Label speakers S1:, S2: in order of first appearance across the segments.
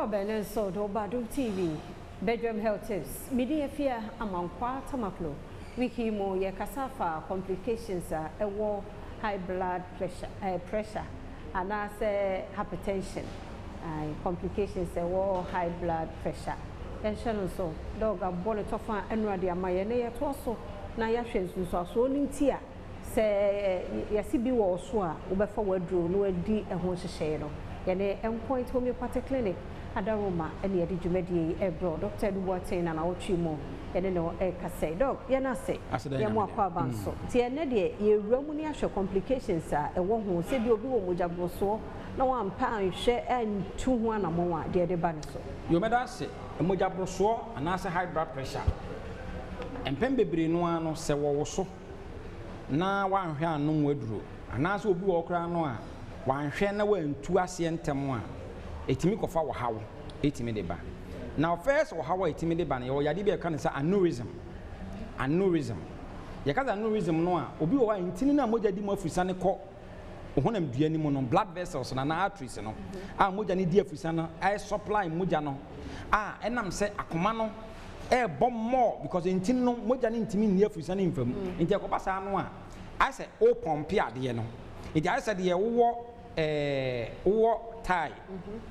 S1: Akwaaba no nso de ɔba Adom TV Bedroom Health Tips. Mede Afia Amankwa Tamaklo. Week yi mu yɛkasa fa complications a ɛwɔ high blood pressure anaasɛ hypertension. Complications ɛwɔ high blood pressure. Yɛnhyɛ no nso, Doc abɔ ne tɔfa nnura de ama yɛn na yɛtoa so na yɛahwɛ nsunsuasoɔ no nti a sɛ yɛsi bi wɔ so a, wobɛfa w'aduro na wadi ɛho nhyehyɛeɛ no. Yɛne Endpoint Homeopathic Clinic adaroma ɛne yɛde dwumadie yi ɛbrɛ. Dr. Edu Boateng na nawɔtwe mu yɛne no ɛrekasa. Doc, yɛn ase. Yɛn mu akɔ aba nso. Nti ɛnɛ deɛ, yɛwura mu ne ahwɛ complications a ɛwɔ ho sɛ bi obi wɔ mogya borosoɔ na wampa anhwɛ antu ho anammɔn a, deɛ ɛde ba ne so.
S2: Yomɛda ase. Mogya borosoɔ anaasɛ high blood pressure, mpɛn bebree no ara no, sɛ wɔwo so na wanhwɛ anom aduro, anaasɛ obi wɔ hɔ koraa no a wanhwɛ na wantu aseɛ ntɛm a, ɛtumi kɔfa ɔhaw ɛtumi de ba. Na first ɔhaw a ɛtumi de ba no, yɛwɔ yadeɛ bi a yɛka no sɛ aneurysm. Aneurysm, yɛka sɛ aneurysm no a, obi wɔ hɔ a ntini no a mogya di mu afusane kɔ honam dua no mu no, blood vessels no anaa arteries no a mogya no di afusane no, ɛyɛ supply mogya no a, ɛnam sɛ akoma no ɛɛbɔ more because ntini no mogya no ntumi nni afusane mfa mu. Nti ɛkɔba saa no a, ayɛ sɛ ɔpump adeɛ no, nti ayɛ sɛ deɛ wowɔ tyre,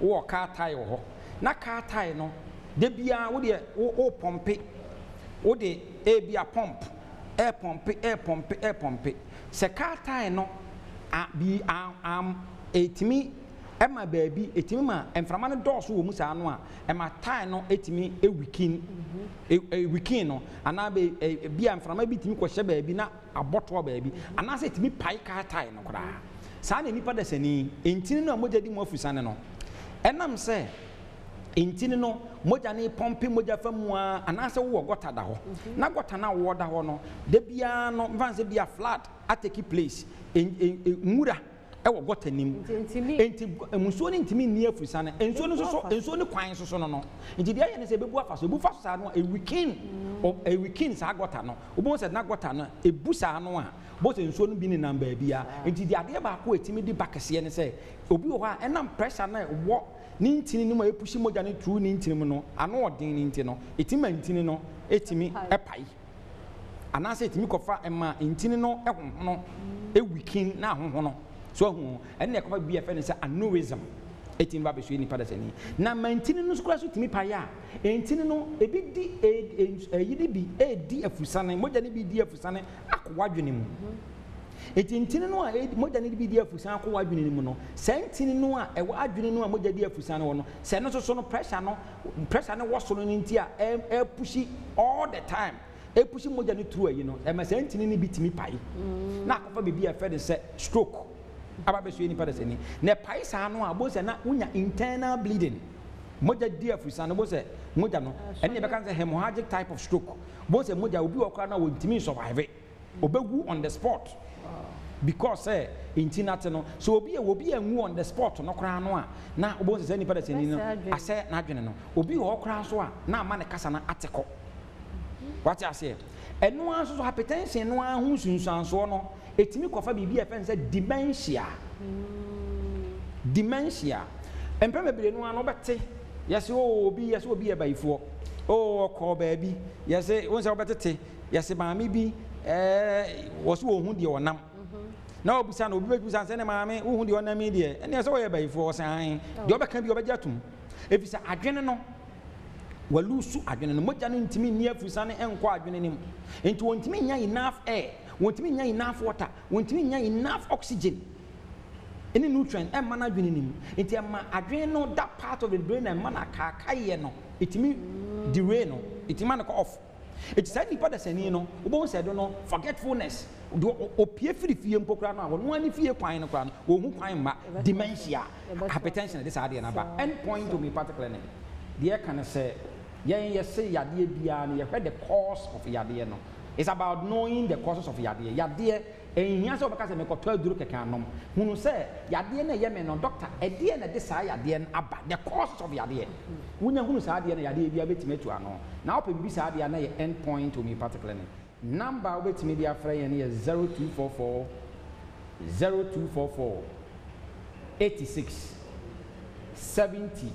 S2: wowɔ car tyre wɔ hɔ na car tyre no de biara wo deɛ wo pump, wode ebi a pump ɛɛpump, ɛɛpump, ɛɛpump sɛ car tyre no a bi a am ɛtumi ɛma baabi ɛtumi ma mframa no dɔɔso wɔ mu saa no a, ɛma tyre no ɛtumi ɛweaken, ɛweaken no, anaa bɛ bi a mframa bi tumi kɔhyɛ baabi na abɔtoɔ baabi, anaasɛ ɛtumi pae car tyre no koraa. Saa na nipa dasani ntini no a mogya di mu afusane no, ɛnam sɛ ntini no mogya ne pump mogya fa mu a, anaasɛ wowɔ gutter da hɔ na gutter no a wowɔ da hɔ no, da biara no mfa sɛ bi a flood atake place, nwura ɛwɔ gutter nim, nti nsuo no ntumi nni afusane. Nsuo no nso so, nsuo no kwan nso so no, nti deɛ ɛyɛ ne sɛ ɛbɛbu afa so, ɛbu fa so saa no a, ɛweaken, ɛweaken saa gutter no. Wobɛhu sɛ na gutter no ɛbu saa no a, bɔ sɛ nsuo no bi nenam baabi a. Nti deɛ adeɛ baako a ɛtumi de ba kɛseɛ ne sɛ obi wɔ hɔ a, ɛnam pressure no a ɛwɔ ne ntini no mu a ɛpush mogya no through ne ntini mu no ano ɔden no nti no, ɛtumi ma ntini no ɛtumi ɛpae, anaasɛ ɛtumi kɔfa ɛma ntini no ɛhohono, ɛweaken na ahohono so ahu. Ɛnna ɛkɔfa bi a yɛfrɛ no sɛ aneurysm, ɛtumi ba bɛsue nipa dasani. Na ma ntini no koraa so tumi pae a, ntini no ebi di ɛyi ne bi ɛdi afusane, mogya no bi di afusane akɔ w'adwene mu. Eti ntini no a mogya no bi di afusane akɔ w'adwene no mu no, saa ntini no a ɛwɔ adwene no a mogya di afusane wɔ no, sɛ ɛno nso so no pressure no wɔ soro no nti a ɛpush all the time, ɛpush mogya no through ayi no, ɛma saa ntini no bi tumi pae na akɔfa biribi a yɛfrɛ no sɛ stroke aba bɛsue nipa dasani. Na ɛpae saa no a, bo sɛ na wonya internal bleeding, mogya di afusane bo sɛ mogya no ɛne yɛbɛka sɛ hemorrhagic type of stroke, bo sɛ mogya. Obi wɔ koraa na wɔntumi survive, obɛwu on the spot because sɛ nti nate no so obi a obi anwu on the spot no koraa no a, na wobɛhu sɛ nipa dasani no asɛ n'adwene no. Obi wɔ hɔ koraa so a na ama ne kasa no ate kɔ. Wate aseɛ? Ɛno ara nso so, hypertension no ara ho nsunsuansoɔ no, ɛtumi kɔfa biribi a yɛfrɛ no sɛ dementia. Dementia, mpɛn bebree no ara no, wobɛte yɛsɛ o obi, yɛsɛ obi yɛ bayifoɔ o, ɔkɔɔ baabi, yɛsɛ wɔn sɛ wobɛtete yɛsɛ maame bi wɔsɛ wɔn ho deɛ ɔnam na ɔbusa no, obi bɛbusa sɛ ne maame wohu deɛ ɔnam yi deɛ, ɛnna sɛ ɔyɛ bayifoɔ, ɔsɛ an deɛ ɔbɛka bi ɔbɛgye atum, efisɛ adwene no walose adwene no, mogya no ntumi nni afusane nkɔ adwene no mu, nti wɔntumi nya enough air, wɔntumi nya enough water, wɔntumi nya enough oxygen ɛne nutrient ɛmma no adwene no mu. Nti ɛma adwene no, that part of the brain na ɛma no akaakayɛ no, ɛtumi derail no, ɛtumi ma no kɔ off. Ɛti saa nipa dasani no, wobɛhu sɛ ɛdo no forgetfulness, deɛ opie firi fie mpo koraa no a, ɔno ani fie kwan no koraa no wɔhu kwan mma. Dementia, hypertension de saa adeɛ no aba. End Point Homeopathic Clinic deɛ, ɛka no sɛ yɛn yɛse yadeɛ biara no, yɛhwɛ the cause of yadeɛ no. It's about knowing the causes of yadeɛ. Yadeɛ ɛnhia sɛ wɔbɛka sɛ mekɔtɔ aduro kɛkɛ anom. Hunu sɛ yadeɛ no ɛyɛ me no, doctor, ɛdeɛ na ɛde saa yadeɛ no aba, the causes of yadeɛ. Wonya hunu saa adeɛ no, yadeɛ biara bɛtumi atu ano. Na wopɛ biribi saa adeɛ a, na yɛ End Point Homeopathic Clinic. Number a wobɛtumi de afrɛ yɛn no yɛ 0244 0244 86 70.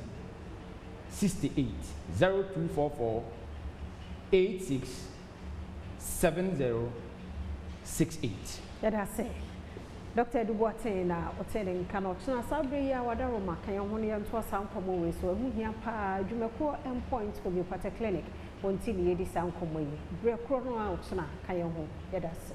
S2: 68, 0244 86 70 68.
S1: Yɛda ase. Dɔkta Adu Boateng na ɔte ne nka no. Ɔkyena saa berɛ yi a wadaroma ka yɛn ho no yɛntoa saa nkɔmmɔ wei so. Ɛho hia paa. Adwumakuo Endpoint Homeopathic Clinic wɔn nti na yɛdi saa nkɔmmɔ yi. Berɛ korɔ no a ɔkyena ka yɛn ho. Yɛda ase.